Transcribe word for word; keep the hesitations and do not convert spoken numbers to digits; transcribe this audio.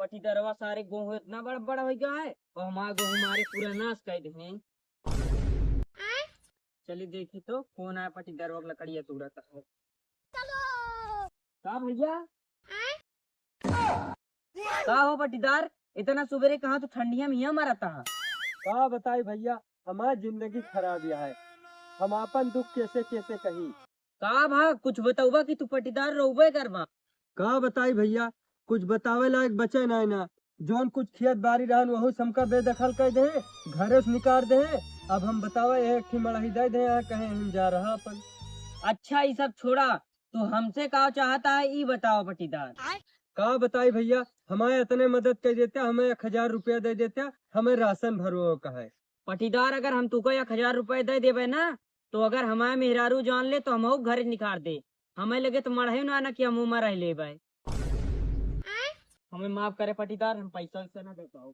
पटीदरवा सारे गोहूँ इतना बड़ बड़ होइ गया है और हमार गोहूँ मारे पूरा नास कर दे हैं। चली देखी तो कौन आया पटीदरवा के लकड़िया तोड़त है। का भैया? का हो पटीदार, इतना सुबेरे कहाँ तू ठंडिया में यहाँ मरता है? का बताई भैया, हमार जिंदगी खराब है, हम आपन दुख कैसे कैसे कही। का भा, कुछ बतउबा कि तू पटीदार रउबे करबा? का बताई भैया, कुछ बतावे लायक बचे नाय ना। जौन कुछ खेत बारी रहन वहू समका बेदखल कर दे, घरे से निकाल दे। अब हम बतावा एक ठी मड़ही दे दे, कहे हम जा रहा अपन। अच्छा, ई सब छोड़ा, तू हमसे का चाहता है, ई बताओ पटीदार। का बताई भैया, हमारे इतने मदद कर देता, हमें एक हजार रुपया दे देता, हमें राशन भरवा का है। पटीदार, अगर हम तुको एक हजार रुपया दे देबे ना, तो अगर हमारे मेहरारू जान ले, तो हमहू घर निकाल दे। हमें लगे तो मड़हे ना, ना कि हम उमा रह लेबे। हमें माफ करे पटीदार, हम पैसा वैसा ना दे पाओ।